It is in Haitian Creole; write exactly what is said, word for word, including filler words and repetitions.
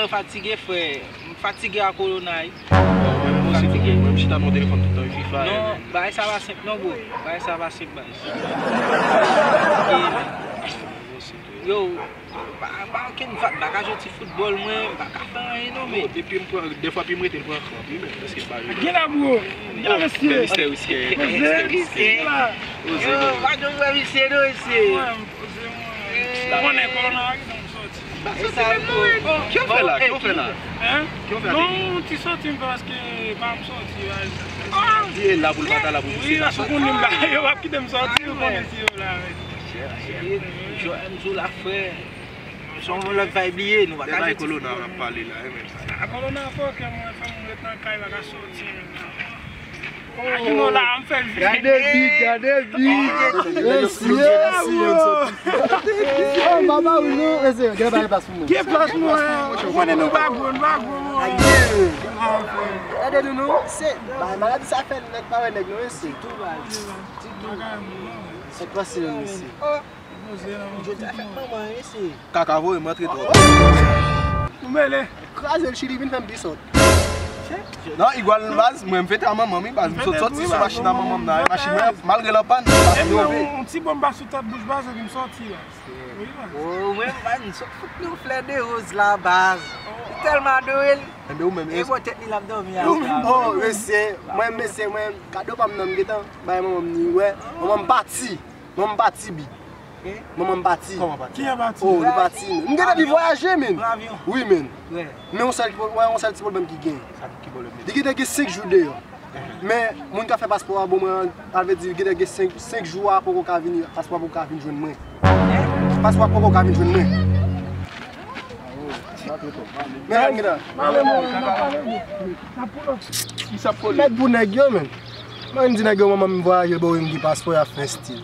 Fatige, frè. M fatige a kolona, wi. Mwen, mwen, mwen, mwen chita nan telefòn tout tan, FIFA. Non, bagay sa pa senp, non, bro. Bagay sa pa senp, baz. Yo, pa, pa okenn vat, m pa ka jwe ti foutbòl, mwen, m pa ka fè anyen, non, men. Depi m pran, de fwa pi m rete, m pran kranp, wi, men, èske pa jwe? Gen la, bro. Yo, mesye. Misye riske. Mesye riske. Yo, pa jwe misye, non, mesye. Ou konnen kolona a ki donk soti. Sa soti menm non. Ki w fè la? Ki w fè la? Hein? Ki w fè la? Non, ti soti m paske pa m soti la. Ah, li la pou l pa ta la pou misye. Wi, la sou konnen m la. Yo p ap kite m soti, ou konnen si yo la, wi. Jòn sou la, frè. Se yon lòt vibe li ye, nou pa ka jwe ti kolona, n ap pale la, e menm sa. A kolona fò kè mwen, fè m ret nan kay, pa ka soti menm. Gade big, gade big. Mesye. Oh, baba, wi, non, mesye, gen bagay plas pou mwen. Gen plas pou mwen. Ou konnen nou pa gwo, nou pa gwo, mwen. Gade nou, non, se, ba, maladi sa fè nèg pa wè nèg, non, mesye. Tou baz. Tou baz. Sa k pase, mesye? Jodi a fèt manman, mesye. Kaka voye m antre twò. Ou mele. Kraze l, Chili vin fè m pi sòt. Non, Igual baz, mwen m fete a manman m, wi, baz, m sot sòti sou machin a manman m nan, machin mwen, malgre l an pàn, li pa move. Yon ti bonm pa sou tèt bouch baz, epi m sòti la. Wi, baz. Oh, mwen, baz, m sot fout nou flè de woz la, baz. Li tèlman adore l. Enben, ou menm, e bò tèt li l ap dòmi a. Oh, mesye, mwen, mesye, mwen, kado pa m nan, m gentan bay manman m ni, wè, manman m pati. Manman m pati, bi. Manman m pati. Kòman pati? Kiyè pati? Oh, li pati. M gentan di vwayaje, men. Pran avyon? Wi, men. Men yon sèl, wè, yon sèl ti pwoblèm ki gen. Sa ki pwoblèm? Li gentan gen senk jou deyò. Men, moun k ap fè paspò a ban mwen an, sa vle di, gentan gen senk, senk jou a poko ka vini, paspò a poko ka vin jwenn mwen. Paspò a poko ka vin jwenn mwen. Men, men, men. Mèt pou nèg yo, men. Mwen di nèg yo, manman m vwayaje, bon, wi, m gen paspò, y ap fè stil.